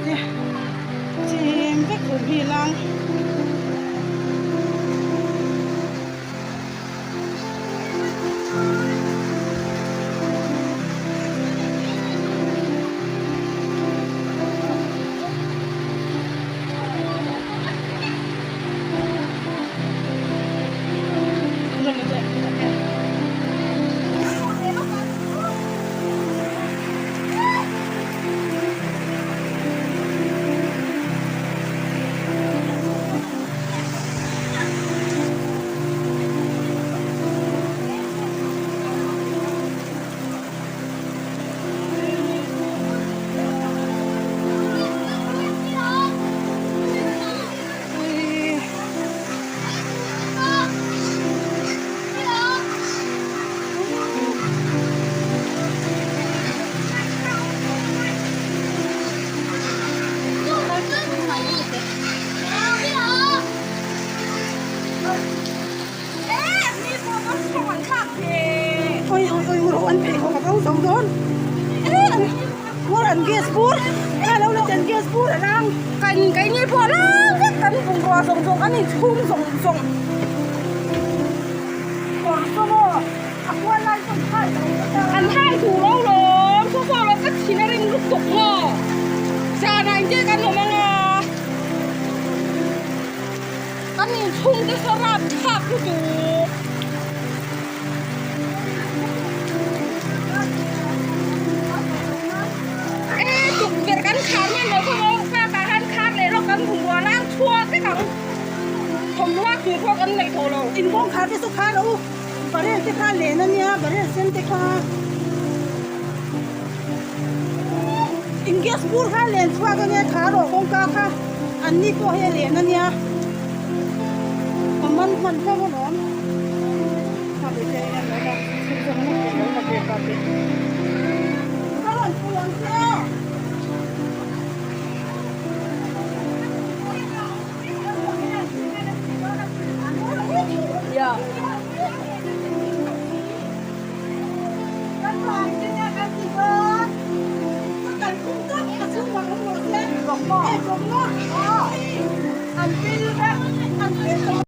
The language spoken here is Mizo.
te chim vek awm hi lang. Oi oi oi ro an phei khawk a bo zo dawn bur an gas bur kha lo la ten gas bur a rang kan keini pawh rang vek kan bungrua zawng zawng an inchhung zawng zawng kawr saw maw a kual lai sawn hai lo an hai duh lo lawm chu pawh lo ka thin a rim lutuk maw zanah engtin kan awm anga. Kan inchhung te saw rap thlak lutuk. E tukverh kan khar hman lo kha maw ka tah khan khar leh lawk kan bungrua lang chhuak vek ang. Thawmhnaw tur pawh kan nei tawh lo. In kawngkhar te chu khar rawh u. Barrel te kha len a nia, barrel sen te kha. In gas bur kha len chhuak a nia, khar rawh kawngka kha. An ni pawh hi a len a nia. Ka man hman hlauh a.